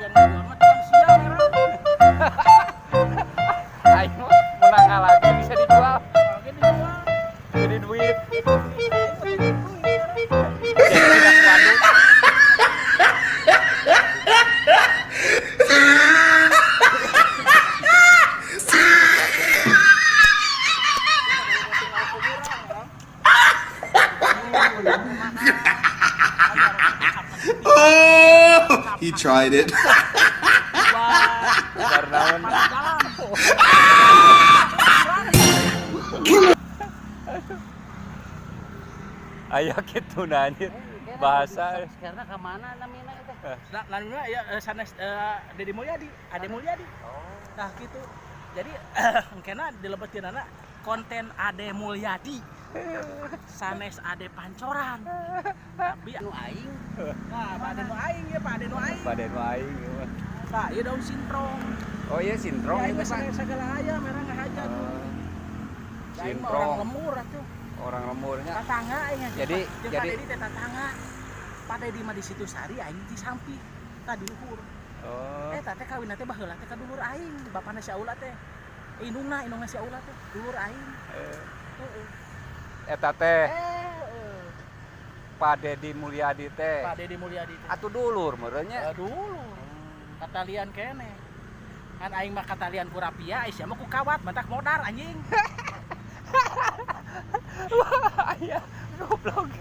Hayang ngajual mah tukang sia merah. Aing mah menang lagi bisa dijual. Oke, dijual. Jadi duit. Aing mah duit, merah. Jadi tidak waduk. Oh, he tried it. Bar naon? Jalan. Aya kitu na, anjir. Bahasa. Karena ke mana namina itu? Nah, namina ya sanes Deddy Mulyadi, Ade Mulyadi. Nah, gitu. Jadi engkena dilebetin anak konten Ade Mulyadi. Sanes Ade Pancoran. Tapi Anu aing. Nah, Pak Ade nu aing ya, Pak Ade nu aing. Pak Ade nu aing ieu mah. Pak, ieu daun sintrong. Oh iya, sintrong Ya, itu, aing Pak. mah segala aya merah ngahaja tuh. Oh. Aing mah orang Sintrong. Lembur atuh. Orang lemburnya. Tatangga aing aja. Jeung Pak Dedi teh tatangga. Pak Dedi mah di situ sari, aing di samping. Tadi luhur. Oh. Eh, teh kawin teh baheula teh ka dulur aing, bapana si Aula teh. Indungna, indungna si Aula teh, dulur aing. Heeh. Eta teh Eh, Pak Dedi Mulyadi teh. Pak Dedi Mulyadi teh. Atuh dulur meureunnya. Eh, dulur. Katalian keneh. Kan aing mah katalian ku rapia, ai sia mah ku kawat, mantak modar anjing. Wah, aya goblok.